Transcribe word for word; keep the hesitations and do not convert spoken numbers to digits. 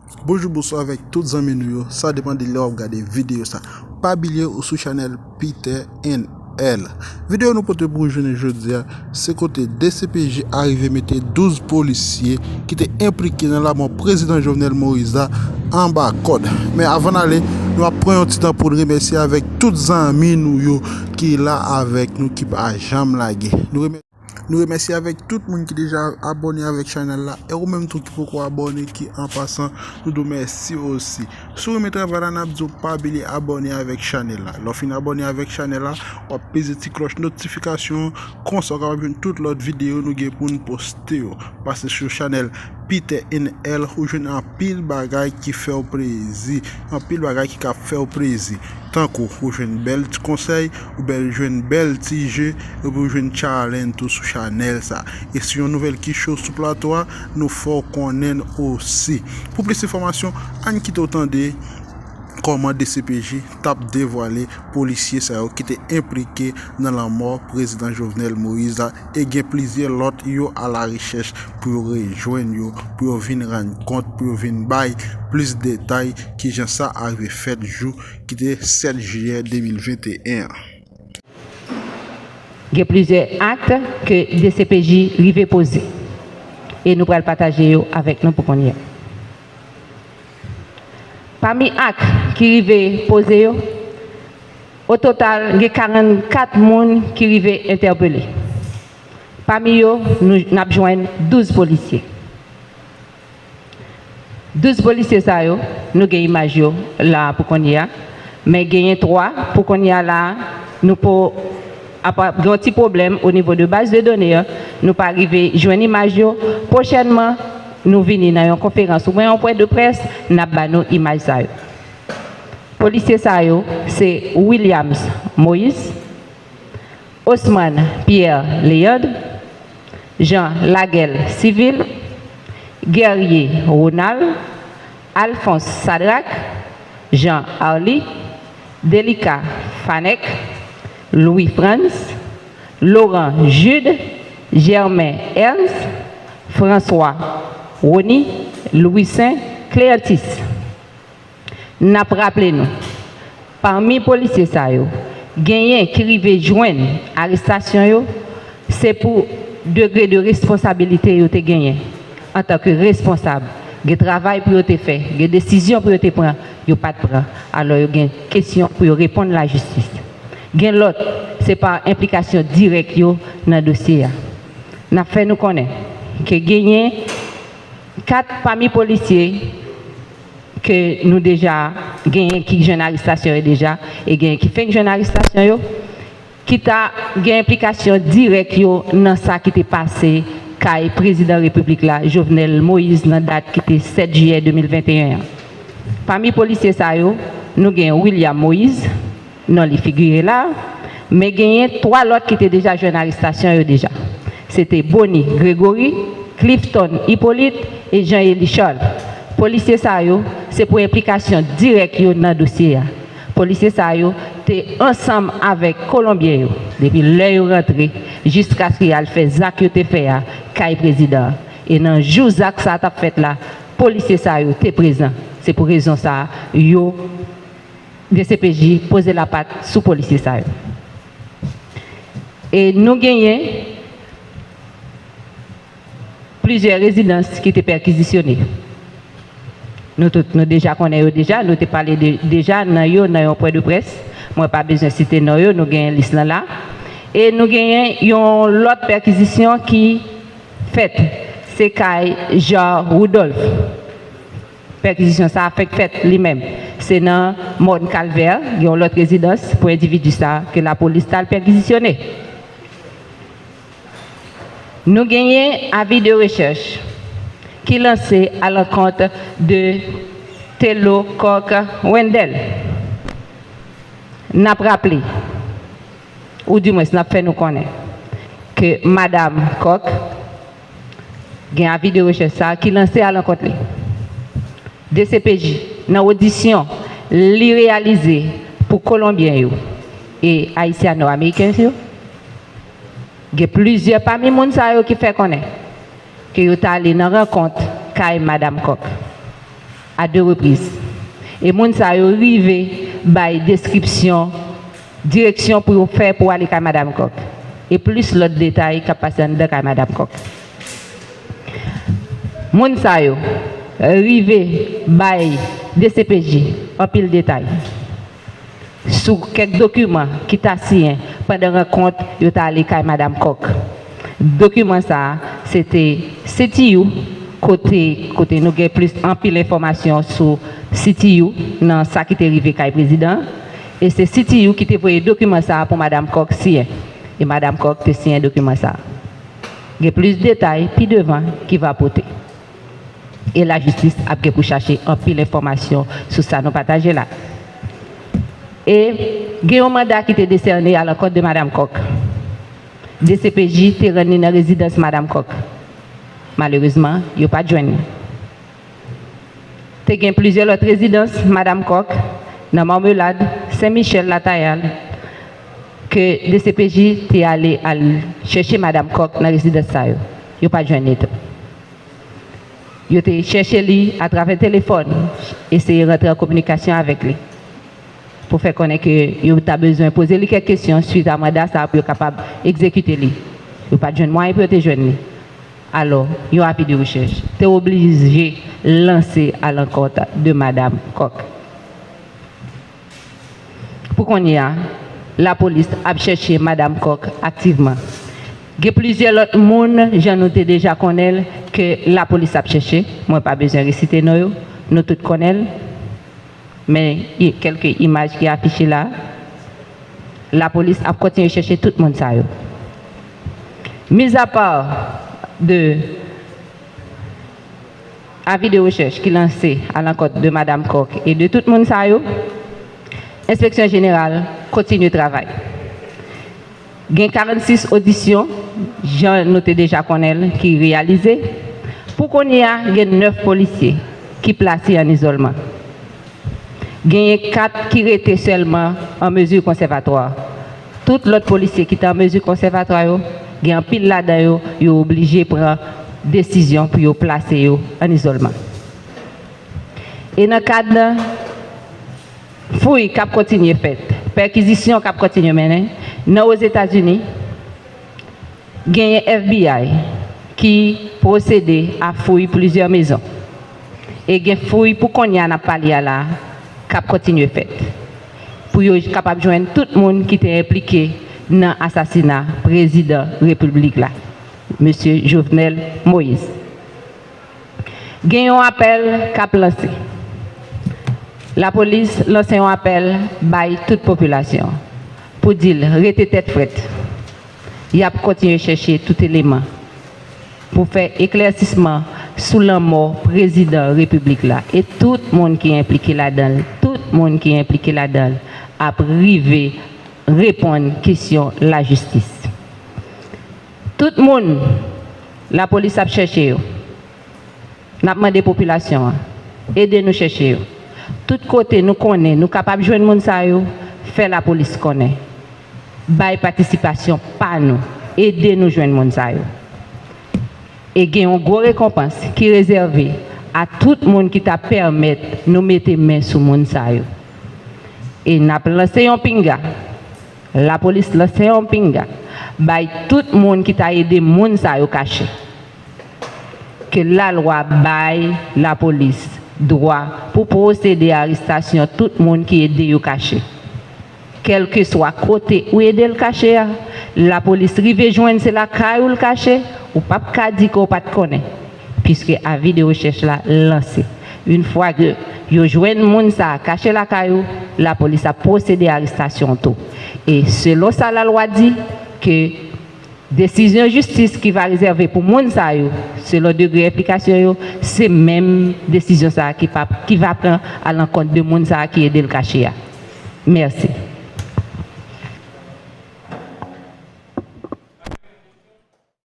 Bonjou, bonswa avèk tout zanmi nou yo. Sa depann de lè w ap gade videyo sa. Pa bliye ou sou chanèl Peter N L. Videyo nou pote pou ou jounen jodi a, se kote D C P J arive mete douz polisye ki te enplike nan lanmò prezidan Jovenel Moïse la anba kòd. Men avan n ale, nou ap pran yon ti tan pou n remèsye avèk tout zanmi nou yo ki la avèk nou, ki pa janm lage. Nou remè- Nou remèsye avèk tout moun ki deja abòne avèk chanèl la. E ou menm tou ki poko abòne, ki an pasan, nou di w mèsi osi. Si w renmen travay la, n ap di w pa bliye abòne avèk chanèl la. Lè w fin abòne avèk chanèl la, w ap peze ti klòch notifikasyon, konsa w kapab jwenn tout lòt videyo nou gen pou n poste yo. Pase sou chanèl Peter N L, ou jwenn anpil bagay ki fè w plezi, anpil bagay ki ka fè w plezi. Tankou, ou jwenn bèl ti konsèy, ou bèl, jwenn bèl ti je, epi ou jwenn challenge tou sou chanèl sa. E si yon nouvèl ki cho sou plato a, nou fè w konnen osi. Pou plis enfòmasyon, ann kite w tande kòman D C P J t ap devwale polisye sa yo ki te enplike nan lanmò prezidan Jovenel Moïse la, e gen plizyè lòt yo alarechèch pou yo rejwenn yo, pou yo vin rann kont, pou yo vin bay plis detay kijan sa arive fèt jou ki te sèt jiyè de mil venteyen an. Gen plizyè ak ke D C P J rive poze, e nou pral pataje yo avèk nou pou kounye a. Pami ak ki rive poze yo, o total, gen karannkat moun ki rive entèpele. Pami yo, nou, n ap jwenn douz polisye. Douz polisye sa yo, nou gen imaj yo la pou kounye a, men genyen twa pou kounye a la, nou po apa gen yon ti pwoblèm o nivo de baz de done an, nou pa rive jwenn imaj yo. Pwochènman, nou vini nan yon konferans oubyen yon pwen de près, n ap ba nou imaj sa yo. Polisye sa yo, se Williams Moïse, Osman Pierre Leandre, Jean Laguel Civil, Guerrier Ronald, Alphonse Sadrac, Jean Arly, Delika Fanek, Louis Franz, Laurent Jude, Germain Ernst, François Rony, Louissaint Cléantis. N ap raple nou, pami polisye sa yo, genyen ki rive jwenn arestasyon yo, se pou degre de responsabilite yo te genyen antanke responsab. Gen travay pou yo te fè, gen desizyon pou yo te pran, yo pa t pran. Alò, yo gen kesyon pou yo reponn lajistis. Gen lòt, se pa enplikasyon dirèk yo nan dosye a. N ap fè nou konnen ke genyen kat pami polisye ke nou deja genyen ki jwenn arestasyon yo deja, e genyen ki fenk jwenn arestasyon yo, ki ta gen enplikasyon dirèk yo nan sa ki te pase kay prezidan repiblik la, Jovenel Moïse, nan dat ki te sèt jiyè de mil venteyen an. Pami polisye sa yo, nou gen William Moïse, non li figire la, men genyen twa lòt ki te deja jwenn arestasyon yo deja. Se te Bony Gregory, Clifton Hyppolite e Jean Élie Charles. Polisye sa yo, se pou enplikasyon dirèk yo nan dosye a. Polisye sa yo te ansanm avèk Kolonbyen yo depi lè yo rantre jiskaske y al fè zak yo te fè a kay prezidan an. E nan jou zak sa a t ap fèt la, polisye sa yo te prezan. Se pou rezon sa a, yo, D C P J poze lapat sou polisye sa yo. E nou genyen plizyè rezidans ki te pèkizisyone. Nou tout, nou deja konnen yo deja, nou te pale de, deja nan yo nan yon pwen de près. Mwen pa bezwen site non yo, nou genyen lis lan la. E nou genyen yon lòt pèkizisyon ki fèt. Se kay Jean Rudolph. Pèkizisyon sa a fèk fèt li menm. Se nan Mòn Kalvè, gen yon lòt rezidans pou endividi sa a ke lapolis t al pèkizisyone. Nou genyen avi de rechèch ki lanse alankont de Telo Coq Wendell. N ap raple, oudimwens n ap fè nou konnen, ke Madam Coq gen avi de rechèch sa a ki lanse alankont li. D C P J, nan odisyon li reyalize pou Kolonbyen yo e Ayisyano-Ameriken yo, gen plizyè pami moun sa yo ki fè konnen ke yo t ale nan rankont kay Madam Coq. a de repriz. E moun sa yo rive bay deskripsyon, direksyon pou yo fè pou ale kay Madanm Kòk. E plis lòt detay k ap pase anndan kay Madanm Kòk. Moun sa yo rive bay D C P J anpil detay sou kèk dokiman ki ta siyen pandan rankont yo ta ale kay Madanm Kòk. Dokiman sa a, se te C T U, kote, kote nou gen plis anpil enfòmasyon sou C T U nan sa ki te rive kay prezidan an. E se C T U ki te voye dokiman sa a pou Madanm Kòk siyen. E Madanm Kòk te siyen dokiman sa a. Gen plis detay pi devan ki va pote. E lajistis ap gen pou chache anpil enfòmasyon sou sa nou pataje la. E gen yon manda ki te desène alankòt de Madanm Kòk. D C P J te rann li nan rezidans Madanm Kòk. Malerezman, yo pa t jwenn li. Te gen plizyè lòt rezidans Madanm Kòk nan Marmelade, Sen Michèl, Latayal, ke D C P J te ale al chèche Madanm Kòk nan rezidans sa yo. Yo pa t jwenn li tou. Yo te chèche li atravè telefòn, eseye rantre an kominikasyon avèk li pou fè konnen ke yo ta bezwen poze li kèk kesyon swit a manda sa a pou yo kapab egzekite li. Yo pa t jwenn mwayen pou yo te jwenn li. Alò, yon avi de rechèch te oblije lanse alankòt de Madanm Kòk. Pou kounye a, lapolis ap chèche Madanm Kòk aktivman. Gen plizyè lòt moun, jan nou te deja konnen l, ke lapolis ap chèche. Mwen pa bezwen resite non yo, nou tout konnen l. Men, i-, kèlke imaj ki afiche la, lapolis ap kontinye chèche tout moun sa yo. Mizapa de avi de rechèch ki lanse alankòt de Madanm Kòk e de tout moun sa yo, Enspeksyon Jeneral kontinye travay. Gen karannsis odisyon, jan nou te deja konnen l, ki reyalize. Pou kounye a, gen nèf polisye ki plase an izòlman. Genyen kat ki rete sèlman an mezi konsèvatwa. Tout lòt polisye ki te an mezi konsèvatwa yo, gen anpil ladan yo, yo oblije pran desizyon pou yo plase yo an izòlman. E nan kad fouy k ap kontinye fèt, pèkizisyon k ap kontinye mennen, nan Ozetazini, genyen F B I ki pwosede a fouy plizyè mezon. E gen fouy pou kounye a n ap pale a la k ap kontinye fèt. Pou yo kapab jwenn tout moun ki te enplike nan asasina prezidan repiblik la, mesye Jovenel Moïse. Gen yon apèl k ap lanse. Lapolis lanse yon apèl bay tout popilasyon an pou di l rete tèt frèt. Y ap kontinye chèche tout eleman pou fè eklèsisman sou lanmò prezidan repiblik la. E tout moun ki enplike ladan l, tout moun ki enplike ladan l ap rive reponn kesyon lajistis. Tout moun lapolis ap chèche yo, n ap mande popilasyon an, ede nou chèche yo. Tout kote nou konnen nou kapab jwenn moun sa yo, fè lapolis konnen. Bay patisipasyon pa nou, ede nou jwenn moun sa yo. E gen yon gwo rekonpans ki rezève a tout moun ki ta pèmèt nou mete men sou moun sa yo. E n ap lanse yon pinga. Lapolis lanse yon pinga bay tout moun ki ta ede moun sa yo kache. Ke lalwa bay lapolis dwa pou pwosede arestasyon tout moun ki ede yo kache. Kèlkeswa kote ou ede l kache a, lapolis rive jwenn se lakay ou l kache, ou p ap ka di ke w pa t konnen, piske avi de rechèch la lanse. Yon fwa ke yo jwenn moun sa a kache lakay ou, lapolis ap pwosede arestasyon w tou. E selon sa lalwa di, ke desizyon jistis ki va rezève pou moun sa yo, selon degre enplikasyon yo, se menm desizyon sa a ki pa, ki va pran alankont de moun sa a ki ede l kache a. Mèsi.